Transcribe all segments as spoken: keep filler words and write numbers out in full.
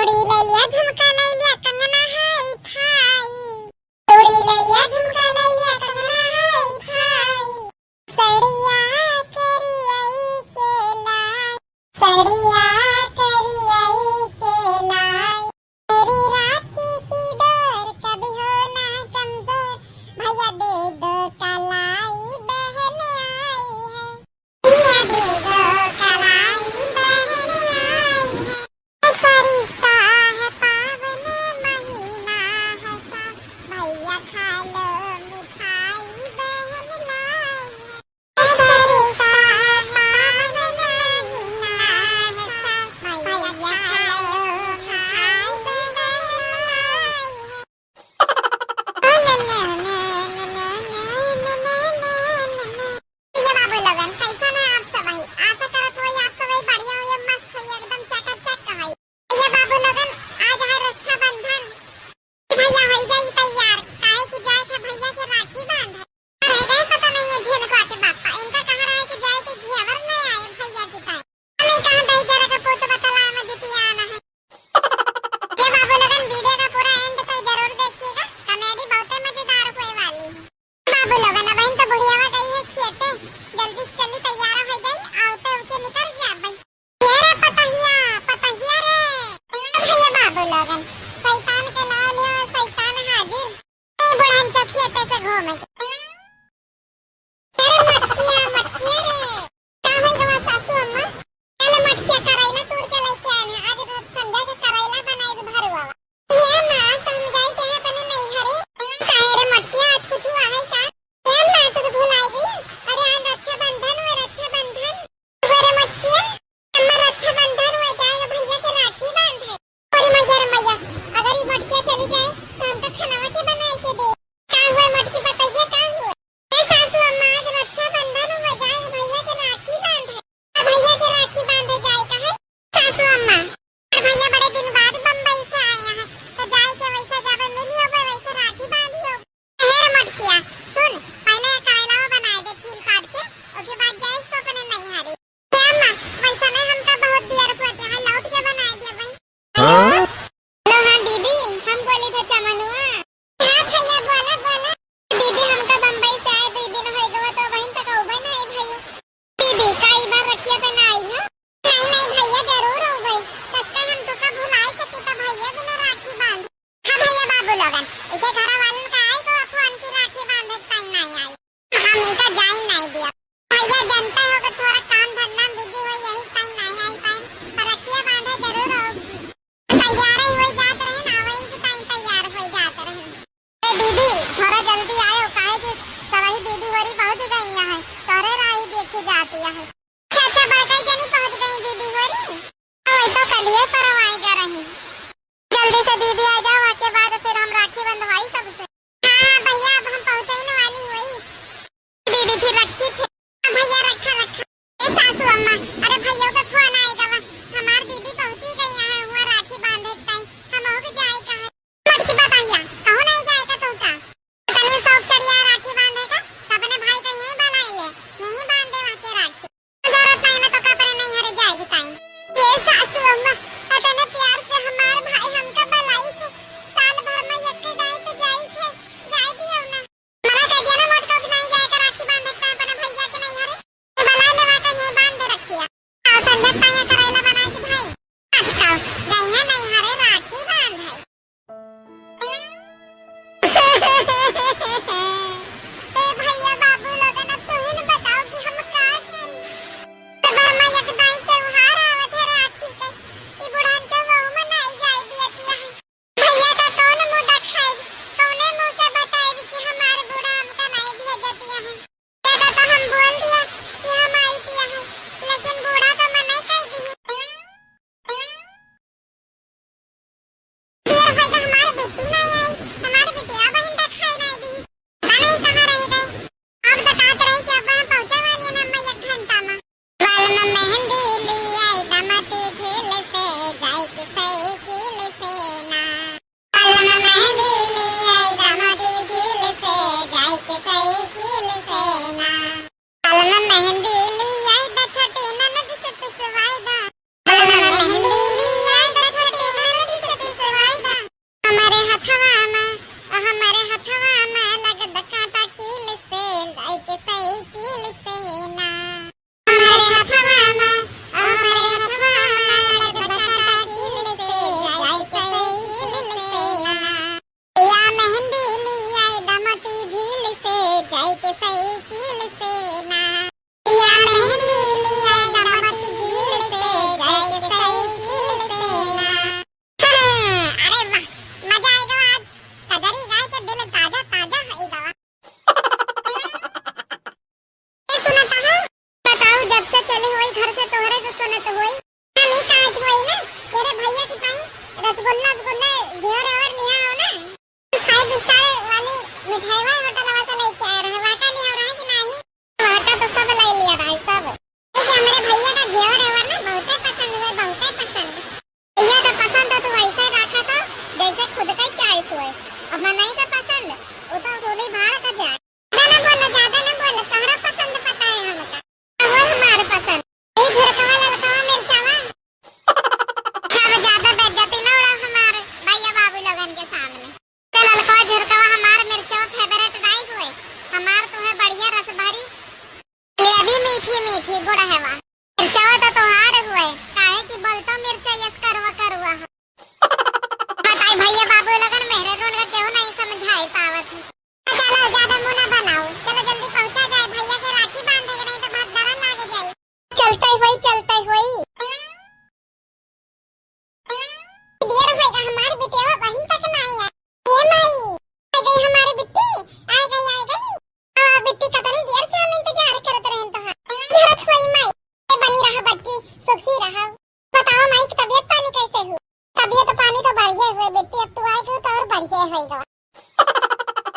चूड़ी ले लिया, झुमका ले लिया, कंगना हाई फाई। चूड़ी ले लिया, झुमका ले लिया, कंगना हाई फाई। सड़िया करियाई के लाई, सड़िया करियाई के लाई। मेरी राखी की डोर कभी हो ना कमजोर, भैया दे दो कलाई, बहन आई है। भैया दे दो कलाई, बहन आई है। फरिश्ता है, पावन महीना है सा, भैया खा लो मिठाई, बहन लाई है। फरिश्ता है, पावन महीना है सा, भैया खा लो मिठाई, बहन लाई है। भैया बाबू लोगन, कैसन है आप सब? आशा करत होई आप सब बढ़िया होई, मस्त होई, एकदम चकाचक होई। भैया बाबू लोगन, आज है रक्षाबंधन। भैया होई जाई तैयार, काहे कि जाए के भैया के राखी बांधे। रह गए पता नहीं है झेलुआ के पापा, इनका कहाँ रहे कि जाए के घेवर में आए भैया जी ताई। हमें कहाँ दही जरा का पोत बतला में जुटिया आना है। ये बाबू लोगन, video का पूरा end तक जरूर देखिएगा, comedy बहुते मजेदार होए वाली है। बाबू लोगन, अबहिन तो बुढ़ियावा गई है खेते, जल्दी से चली तैयार हो जाई, आवते उके निकल जाबे। ये रे पतहिया, पतहिया रे। अरे ये बाबू लोगन, शैतान के नाम लिया, शैतान हाजिर। ए बुढ़न चकिया तैसे घूमे के। अरे मटकिया, मटकिया रे। का होई गवा सासू अम्मा? चल मटकिया करैला तोड़ के लेके आए हैं। आज रात संध्या के करैला बनाए के भरुआ। ये माँ, तो हम जाए के हैं अपने नैहरे। काहे रे मटकिया, आज कुछ हुआ है का? ए माँ, तू तो भुलाई गई। अरे आज रक्षाबंधन हुए, रक्षाबंधन। अरे मटकिया, अम्मा रक्षाबंधन हुए जाएगा, भैया के राखी बांधे। अरे मैया रे मैया, अगर ये मटकिया चली जाए तो हमका खाना के बनाए के दे। का हुआ मटकी, बताइए का हुआ? ए सासू अम्मा, आज रक्षाबंधन हो जाए, भैया के राखी बांधे। अब भैया के राखी बांधे जाए का है सासू अम्मा? और भैया बड़े दिन बाद बम्बई से आए हैं, तो जाए के वैसे जाबे मिली होबे, वैसे राखी बांधी हो। हे रे मटकिया, सुन, पहले करैलावा बनाए दे छील काट के, ओके बाद जाए तो अपने नैहरे। ए अम्मा, वैसा नहीं, हमका बहुत दियर हुआ, यहाँ लौट के बनाए दे भाई। हाँ? हेलो, हाँ दीदी, हम बोली थे चमनुआ। हाँ भैया, बोला, बोला। दीदी, हमका बम्बई से आए दुई दिन होइ गवा, तो अबहिन तक अउबे नाहीं भइउ। दीदी, का ई बार रखिया पे ना आई हो? नाहीं, नाहीं भैया, जरूर अउबे। कस का हम तोका भुलाए सकी, तो भैया बिना राखी बांध। हाँ भैया बाबू लोगन, इके घरा वालन का आई गवा फोन की राखी बांधे के टाइम नाहीं आई। हम इनका जाइन नाहीं दिया। भैया जानते हो कि थोड़ा काम धंधा में बिजी हो, यही टाइम नाहीं आई पाए, पर रखिया बांधे जरूर आओगी। तैयार ही हो जात रहे ना, वही के टाइम तैयार हो जात रहे। ए दीदी, थोड़ा जल्दी आयो, काहे कि सभी दीदी होरी पहुँच गई यहाँ, तोरे राही देखी जाती है। अच्छा, अच्छा, बड़काई जनी पहुँच गई दीदी होरी। वही तो कलिए परवाई गा रही। जल्दी से दीदी आ जाओ, आके बाद फिर हम राखी बंधवाई सबसे। हाँ, हाँ, भैया, अब हम पहुँचने वाली हुई। दीदी, फिर रखी थे। हाँ, भैया, रखा, रखा। ए, सासू अम्मा, अरे, भैया के फोन आए गवा। हमार दीदी पहुँची गई यहाँ, हुआ राखी बांधे के टाइम। हम हो के जाए का है। मटकी बताइया, कहूँ नहीं जाए का तू का? तनी शौक चढ़िया राखी बांधे का, तो अपने भाई का यहीं बनाई ले, यहीं बांध दे वहाँ के राखी। जरूरत नहीं, मैं तो कपड़े नहीं हरे जाए के टाइम। ये सासू अम्मा, इतने प्यार से हमार भाई हमका बुलाई थे, साल भर में एक दाई तो जाई थे, जाए दियो ना। मना कर दिया ना, मोट को भी नहीं जाए का राखी बांधे के टाइम अपने भैया के नहीं हरे। ये बुलाई लेवा का ये बांध दे रखिया। और संजय ताया करैला बनाए के भाई। आज का जाइए नहीं हरे राखी बांधे। ए भैया बाबू लोगन, अब तुहिन बताओ कि हम का करी? तो घर में एक दाई त्योहार आवत है राखी के, ई बुढ़न के वहू में नाई जाए दियतिया है। भैया का कौन मुंह देखाई, कौने मुंह से बताई कि हमार बूढ़ा हमका नाई भेजतिया है? ये तो, तो हम बोल दिया कि हम आई दिया है, लेकिन बूढ़ा तो मना ही कर दी। हथवा में, ओ हमरे हथवा में लगत कांटा कील से, जाए के साइकिल से ना। हमरे हथवा में, ओ हमरे हथवा में लगत कांटा कील से, जाए के साइकिल से ना। या मेहंदी लियाए दमती झील से, जाए के साइकिल से ना। या मेहंदी लियाए दमती झील से, जाए के साइकिल से ना। अरे वाह, मजा आएगा आज। कजरी गाय के दिल ताजा ताजा है गवा। ए सुनत हो? बताओ, जब से चली होई घर से तोहरे से सुनत होई। हम ई कहत होई ना, तेरे भैया की ताई रसगुल्ला, रसगुल्ला, घेवर और लिया हो ना। Five star वाली मिठाई वाला होटल से लेके आए रहे, वाका लिया रहे कि नहीं? वाका तो सब ले लिया भाई, सब। देखिए, हमारे भैया का घेवर एवर ना बहुते पसंद हुए, बहुते पसंद। भैया का पसंद हो तो वैसे रखा था, जैसे खुद का choice हुए। अब मनई का पसंद, वो तो होली भाड़ का जाए। ज्यादा ना बोलो, ज्यादा ना बोलो, तोहरा पसंद पता है हमका। वो हमार पसंद। ए झुरकवा ललकवा मिर्चावा। अब ज्यादा बेइज्जती ना उड़ाओ हमार भैया बाबू लोगन के सामने। तो ललकवा झुरकवा हमार मिर्चावा favourite नहीं हुए। हमार तो है बढ़िया रस भरी, जलेबी मीठी मीठी गुड़ हवा। मिर्चावा तो तोहार हुए, काहे कि बोलतो मिर्चा यस करुआ करुआ है। बताई भैया बाबू लोगन, मेहरे रोन का केहू नहीं समझाई पावत है। चलो, ज्यादा मुंह ना बनाओ, चलो जल्दी पहुंचा जाए, भैया के राखी बांधे के नहीं तो बहुत गरम लागे जाए। चलते हुई, चलते हुई। देर होएगा, हमारी बिटिया बहिन तक ना आई है। ए माई, आ गई हमारी बिट्टी, आ गई, आ गई। आ बिट्टी, कतनी देर से हम इंतजार करत रहन तोहार। धरत होई माई, ए बनी रहा बच्ची, सुखी रहा। बताओ माई, तबीयत पानी कैसे हुई? तबीयत पानी तो बढ़िया हुए बिट्टी, अब तू आई गई तो और बढ़िया होएगा।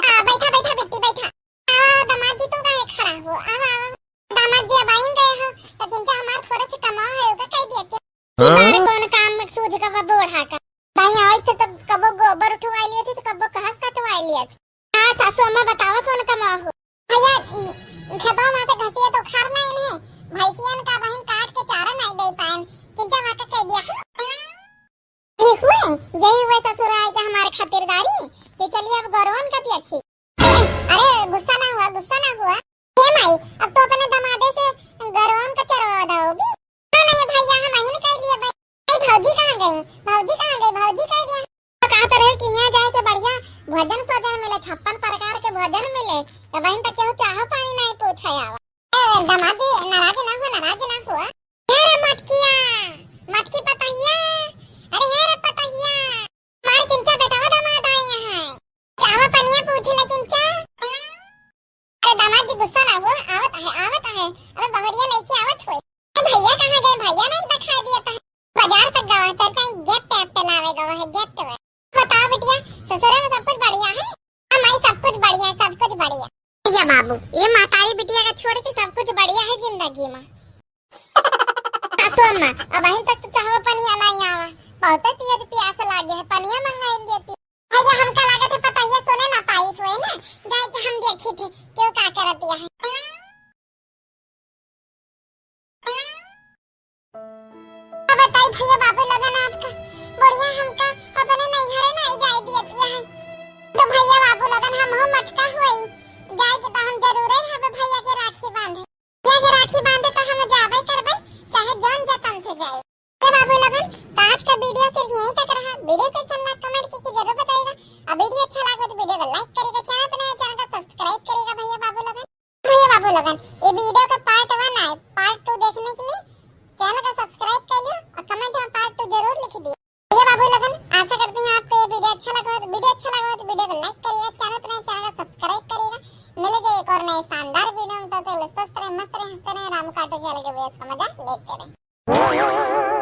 आ, बैठा, बैठा बिट्टी, बैठा। आ, दामाद जी, तू काहे खड़ा हो? आवा, आवा। दामाद जी, अब आइन गए हो, तो किंचा हमार थोड़े से कमाओ है, ओका कह दिया क्या? हाँ? हमार कौन काम सूझ का बा बूढ़ा का? भाई, आई थे तो कबो गोबर उठवाई लिए थे, तो कबो घास कटवाई लिए थे। हाँ, सासू अम्मा, बतावा कौन कमाओ हो? भैया, खेतवा में से घसिया तो उखाड़ ना इन्हें, भैंसियन का बहिन काट के चारा नहीं दे पाएन, किंचा वहाँ का कह दिया। ये हुए, यही हुए ससुराल के हमारे खातिरदारी कि चलिए अब गौरवन का देखी। अरे, अरे, गुस्सा ना हुआ, गुस्सा ना हुआ। हे माई, अब तो अपने दमादे से गौरवन का चरवा दो भी। हाँ, नहीं भैया, हम अहिन कह दिए भाई। ए, भौजी कहाँ गई? भौजी कहाँ गई? भौजी कह दिया। तो कहत रहे कि यहाँ जाए के बढ़िया भोजन सोजन मिले, छप्पन प्रकार के भोजन मिले। तो बहन तो केहू चाहो पानी नहीं पूछे आवा। ए, दामाद जी, नाराज ना हो, नाराज ना हो। हे रे मटकिया, मटकी पतहिया, अरे हे रे पतहिया, हमार किंचा बेटवा दामाद आए हैं। चावा पनिया पूछ ले किंचा। अरे दामाद जी गुस्सा ना हो, आवत है, आवत है। अबे बहुरिया लेके आवत होई। ए भैया कहाँ गए? भैया नहीं दिखाई दिया था। बाजार तक गवा है, तेरे ताई gift वैफ्ट लावे गवा है, gift वैफ्ट। बताओ बिटिया, ससुरे में सब कुछ बढ़िया है? हाँ माई, सब कुछ बढ़िया है, सब कुछ बढ़िया। भैया बाबू, ये महतारी बिटिया का छोड़ के सब कुछ बढ़िया है जिंदगी में। सासू अम्मा, अबहिन तक तो चाहवा पनिया नहीं आवा, बहुत तेज प्यास लागे है, पनिया मंगाई देती। भैया, हमका लागत है पतहिया सोने ना पाई हुए ना, जाए के हम देखी थे, क्यों का करत है। अब बताई भैया बाबू लोगन आपका, बढ़िया हमका अपने नैहरे नहीं जाए दियत है। तो भैया बाबू लोगन हम हो मटका हुई, जाए के तो हम जरूरे रहबे भैया के राखी बांधे। भैया के राखी बांधे तो हम जाबे करबे, चाहे जौन जतन से जाए। ये बाबू लोगन, तो आज का video सिर्फ यहीं तक रहा। Video कैसन लगा comment करके जरूर बताइएगा। और video अच्छा लगा तो video को like करिएगा, channel पर नया channel को subscribe करिएगा भैया बाबू लोगन। भैया बाबू लोगन, ये video का part one आए, part two देखने के लिए channel को subscribe कर लियो और comment में part two जरूर लिख दियो। भैया बाबू लोगन, आशा करते हैं आपको ये video अच्छा लगा हो, तो video अच्छा लगा हो तो video को like करिएगा, channel पर नए channel को subscribe करिएगा। मिले जाए एक और नए शानदार video में, तब तक के लिए स्वस्थ रहे, मस्त रहे, हंसते रहे, रामू cartoon channel के videos का मजा लेते रहे।